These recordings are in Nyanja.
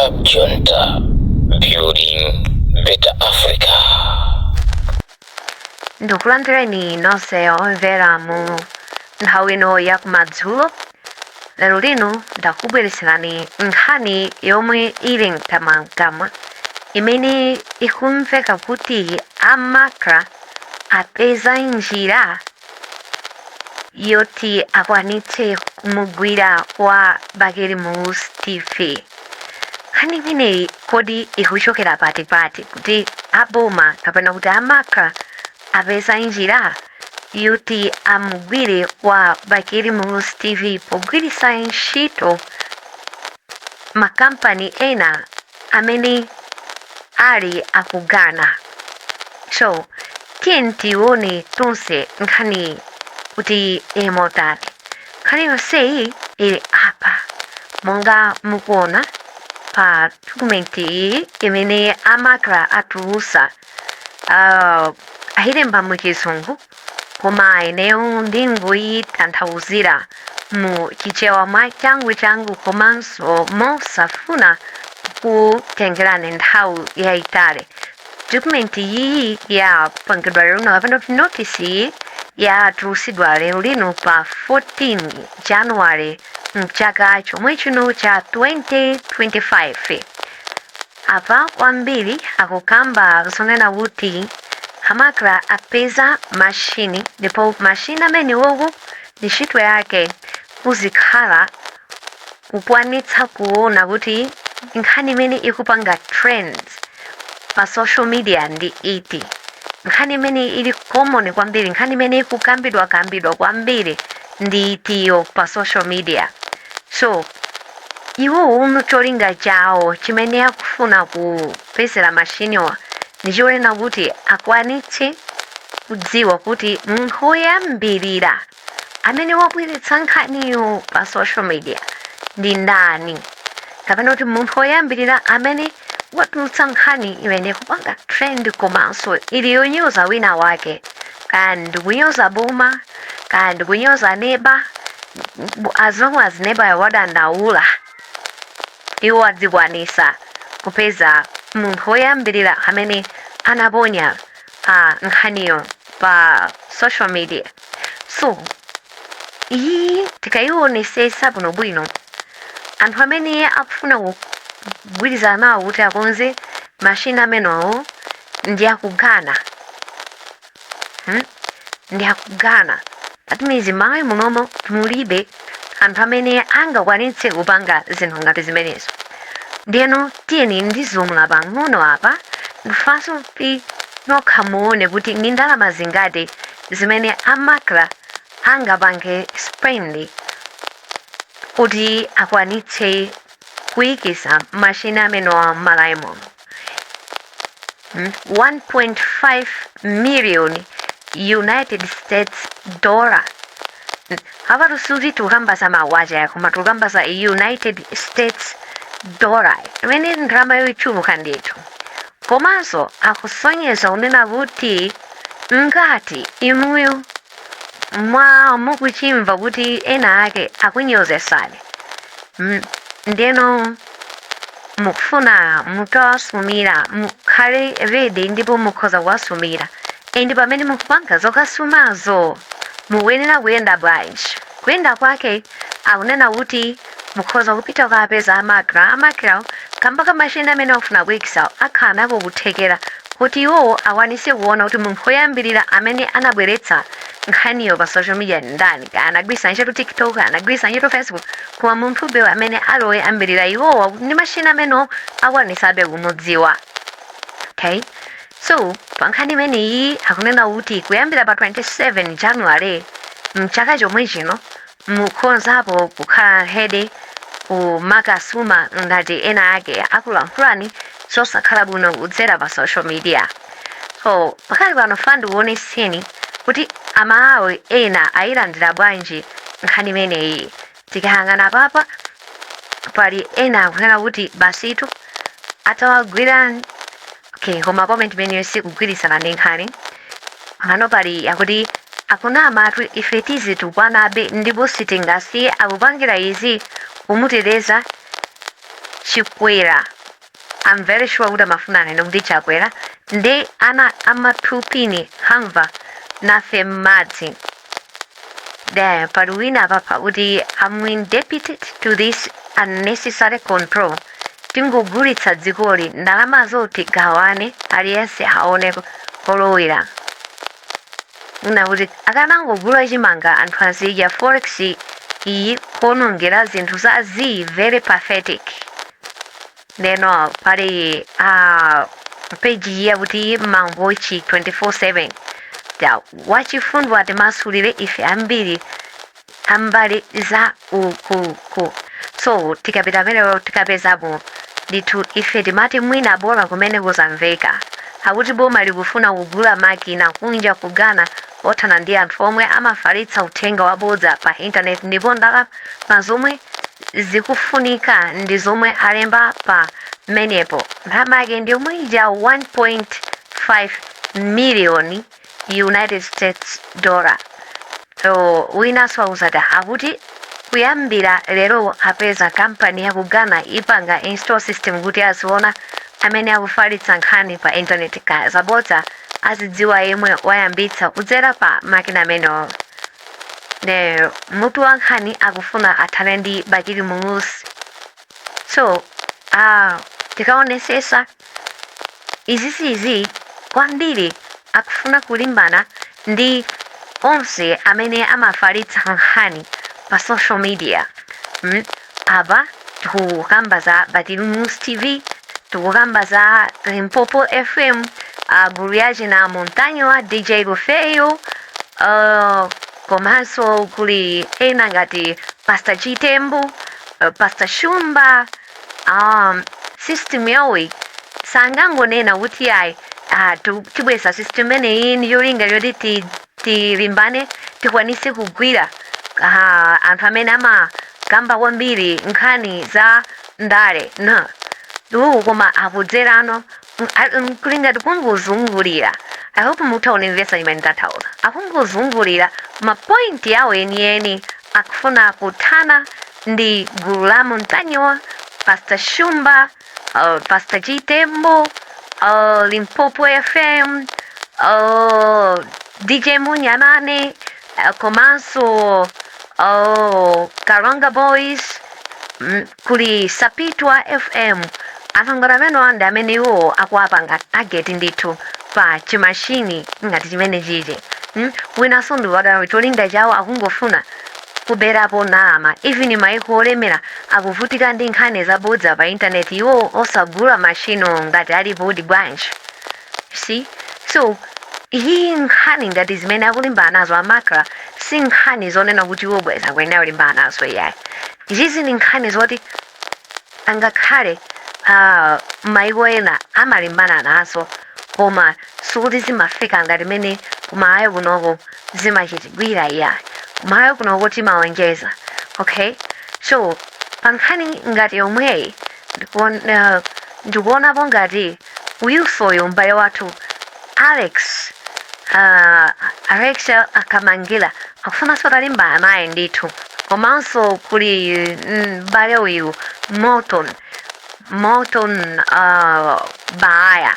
Cab Junta, building better Africa. Ndikulandireni nonse omvera mu nthawi ino yakumadzulo. Lero lino ndakubweretserani nkhani yomwe ili mkamwamkamwa, imene ikumveka kuti a MACRA apeza njira yoti akwanitse kumugwira wa Bakili Muluzi TV. Nkhani imeneyi kodi ikuchokera patipati, kuti aboma kapena kuti a MACRA apeza njira yoti amugwire wa Bakili Muluzi TV pogwiritsa ntchito makampani ena amene ali aku Ghana? So tiyeni tione tonse nkhani kuti ili motani. Nkhani yonseyi ili apa monga mukuona pa document iyi imene a MACRA atulusa. Ayilemba mu Chizungu, koma ineyo ndingoyitanthauzira mu Chichewa mwa changu changu komanso mosafuna kutengerani nthawi yayitali. Document iyi yapangidwa lero lino, kapena kuti notice iyi yatulusidwa lero lino pa 14 January mchaka chomwe chino cha 2025. Apa kwambiri akukamba zonena kuti a MACRA apeza mashini, ndipo mashini amenewowo ntchito yake kuzikhala kukwanitsa kuona kuti nkhani imene ikupanga trends pa social media ndi iti, nkhani imene ili common kwambiri, nkhani imene ikukambidwa kambidwa kwambiri ndi itiyo pa social media. So iwo cholinga chawo chimene akufuna kupezera mashiniwa ndi chonena kuti akwanitse kudziwa kuti munthu woyambirira amene wabweretsa nkhaniyo pa social media ndi ndani, kapena kuti munthu woyambirira amene watulutsa nkhani imene kupanga trend komanso ili yonyoza wina wake, kaya ndikunyoza boma, kaya ndikunyoza neba, as long as neba wadandaula, iwo adzikwanisa kupeza munthu woyambirira amene anaponya nkhaniyo pa social media. So iyi tikayionesesa bwinobwino, anthu amene akufuna kugwirizana nawo kuti akonze mashina amenewo ndi aku Ghana, Ndi aku Ghana. That means Malawi munomo mulibe anthu amene angakwanitse kupanga zinthu ngati zimenezo. Ndiyeno tiyeni ndizumula pang'ono apa, ndifunanso kuti nokha muone kuti ndi ndalama zingati zimene a MACRA angapange spend kuti akwanitse kuyikisa mashina amenewa m'Malawi muno. 1.5 million United States dollar. Apa sikuti tikukamba za makwacha, koma tikukamba za United States dollar, imene ndalama yochuluka ndithu. Komanso akusonyeza kunena kuti ngati inuyo mwa mukuchimva kuti ena ake akunyozesani, ndeno mukufuna mutawasumira, mukhale ready ndipo mukhoza kuwasumira. And pamene mukupanga zokasumazo, mukuyenera kuyenda bwanji? Kuyenda kwake akunena kuti mukhoza kupita kukapeza a MACRA. A MACRA, kamba ka machine amene akufuna kuyikisa, akhala nako kuthekera kuti iwowo akwanise kuona kuti munthu woyambirira amene anabweretsa nkhaniyo pa social media ndi ndani, kaya anagwiritsa ntchito TikTok, anagwiritsa ntchito Facebook, koma munthu amene ali woyambirira, iwowa ndi machine amenewo akwanisabe kumudziwa. Okay, so pa nkhani imeneyi akunena kuti kuyambira pa 27 January mchaka chomwe chino, mukhonzapo kukhala ready kumakasuma ngati ena ake akulankhulani zosakhala bwino kudzera pa social media. So pakali pano fa ndikuoneseni kuti Amalawi ena ayilandira bwanji nkhani imeneyi. Tikayang'ana papa, pali ena akunena kuti basitu atawagwira. Okay, koma comment imeneyo sikugwirizana ndi nkhani. Pano pali yakuti akunamatu, ife tizitukwanabe ndipo sitingasiye, akupangira izi kumuteteza Chikwera. I'm very sure kuti amafuna anene kuti Chakwera ndi ana amathupini hamva nafe m'madzi. There pali wina apapa kuti, "I'm indebted to this unnecessary control. Tingogulitsa dzikoli, ndalamazo tigawane, aliyense aone kolowera." Una kuti akanangogula chimanga anthu azidya, forex iyi kuonongera zinthu za z, very pathetic. Ndeno pali page iyi yakuti Mangochi 24/7 da wachifundo atimasulire ife ambiri ambali za ukuku. So tikapita pamenepo tikapezapo ndithu. Ife timati mwina bola kumene kuzamveka akuti boma likufuna kugula makina kunja ku Ghana othana ndi anthu omwe amafalitsa uthenga wabodza pa intaneti, ndipo ndalama zomwe zikufunika ndi zomwe alemba pa menepo. Ndalama yake ndi yomwe ija, 1.5 million United States dollar. So winanso akuzati akuti kuyambira lero apeza kampani ya ku Ghana ipanga install system kuti aziona amene akufalitsa nkhani pa intaneti ka zabodza, azidziwa yemwe wayambitsa kudzera pa makina amenewo. Ne mutu wa nkhani akufuna athane ndi Bakili Muluzi. So tikaonesesa izisizi kwambiri akufuna kulimbana ndi onse amene amafalitsa nkhani pa social media. Apa tikukamba za Bakili Muluzi TV, tikukamba za Limpopo FM, gulu yace na Montanyowa, DJ Rufeyo, komanso kuli ena ngati Pastor Chitembo, Pastor Shumba. System yawoyi sangangonena kuti ayi, tibweza system imeneyi ndi cholinga choti tilimbane, tikwanise kugwira anthu amene amakamba kwambiri nkhani za ndale na iwo, koma akudzerano kuli ngati kungozungulira. I hope mutha kunimvetsa chimene ndathauza. Akungozungulira ma point yawo enieni. Akufuna kuthana ndi gulu la Montanyowa, Pastor Shumba, Pastor Chitembo, Limpopo FM, DJ Munyanane, komanso Karanga Boys, kuli Sapitwa FM. Anthu amene ndi amene iwo akuwapanga target ndithu pa chimashini ngati chimene chichi. Winanso ndi wadawi cholinga chawo akungofuna kuberapo ndalama. Even maiko olemera akuvutika ndi nkhani zabodza pa intaneti, iwo osagula mashino ngati alipo bwanji? See, so iyi nkhani ngati zimene akulimbana nazo a MACRA si nkhani zonena kuti iwo bweza kuyenera kulimbana nazo, iyayi. Izizi ni nkhani zoti angakhale maiko ena amalimbana nazo, koma sikuti zimafika ngati mene kumayo kunoko zimachitigwira, iyayi. Kumayo kunoko timawonjeza. Okay, so pa nkhani ngati yomweyi ndikuonapo ngati uyusoyo m'bale wathu Alex, Alex Akamangira akufunanso atalimbana naye ndithu. Komanso kuli m'bale uyu Morton Baaya,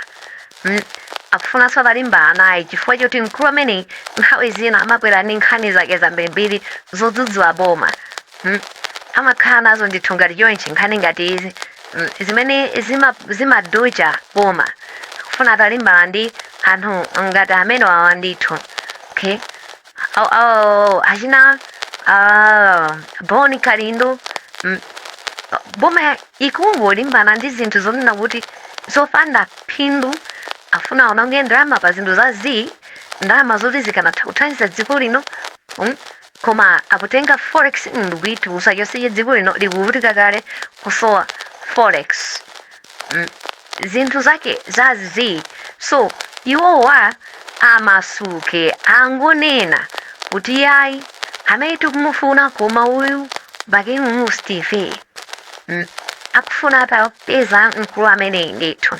akufunanso atalimbana naye chifukwa choti mkulu amene nthawi zina amabwera ndi nkhani zake zambirimbiri zodzudzula boma. Amakhala nazo ndithu ngati chonchi nkhani ngati izi, zimene zimadocha boma. Akufuna atalimbana ndi anthu ngati amene wawa ndithu. Okay, oh, achina Boni Kalindo. Boma ikungolimbana ndi zinthu zonena kuti zopanda phindu. Afuna aononge ndalama pa zinthu za z, ndalama zoti zikanatha kuthandiza dziko lino. Koma akutenga forex ndikuitulusa chonse, dziko lino likuvutika kale kusowa forex. Zinthu zake za z. So iwowa amasuke angonena kuti yayi, amene tikumufuna koma uyu Bakili Muluzi TV. Akufuna atapeza mkulu ameneyi ndithu.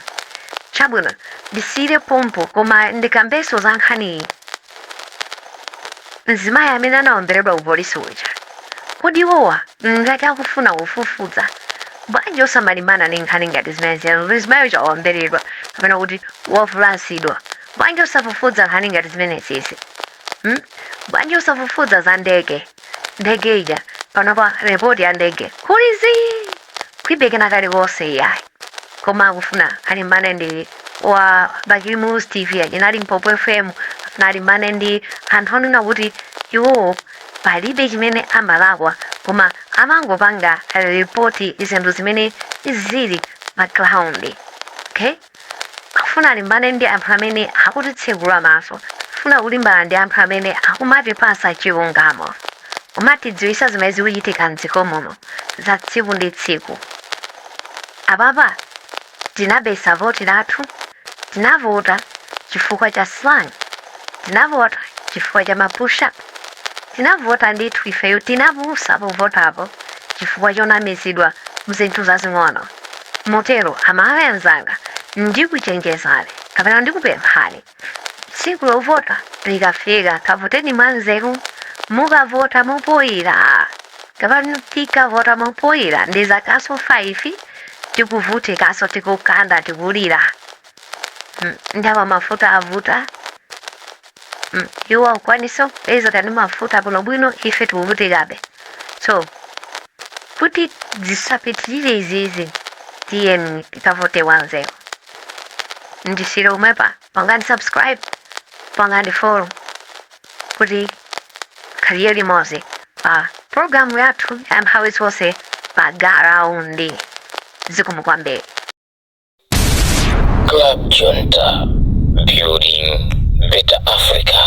Chabwino, ndisiyire pompo, koma ndikambenso za nkhaniyi. Mzimayi amene anawomberedwa ku polisi uja, kodi iwowa ngati akufuna kufufuza bwanji? Bwanji osamalimbana ndi nkhani ngati zimenezi? Mzimayi waomberedwa kapena kuti wavulazidwa. Bwanji osafufuza nkhani ngati zimenezezi? Bwanji osafufuza za ndege? Ndege ija panopa, ripoti ya ndege kuli zii, kulibe kena kalikonse iyayi. Koma akufuna alimbane ndi wa Bakili Muluzi TV, achina Limpopo FM, afuna alimbane ndi anthu onena kuti iwowo palibe chimene amalakwa, koma amangopanga ripoti zinthu zimene zili pa ground. Okay, akufuna alimbane ndi anthu amene akutitsekula maso, afuna kulimbana ndi anthu amene akumatipasa chilungamo, kumatidziwitsa zimene zikuchitika mdziko muno za tsiku ndi tsiku. Apapa tinabesa voti lathu, tinavota chifukwa cha slang, tinavota chifukwa cha ma push-up, tinavota ndithu ifeyo, tinapusa povotapo chifukwa chonamizidwa mzinthu zazing'ono. Motero Amalawi anzanga, ndikuchenjezani kapena ndikupemphani, tsiku lovota likafika, kavoteni mwanzeru. Mukavota mopoyira kapena tikavota mopoyira, ndi zakaso 5 tikuvutikaso, tikukanda, tikulira. Ndawa mafuta avuta. Iwo akukwanisa kupeza kani mafuta bwinobwino, ife tikuvutikabe. So kuti zisapitirire izizi, tiyeni tikavote wanzeru. Ndisire umwepa. Pangani subscribe, pangani follow kuti khalire limodzi pa programu yathu ya nthawi zonse pa ground. Zikomo kwambiri. Club Junta, building better Africa.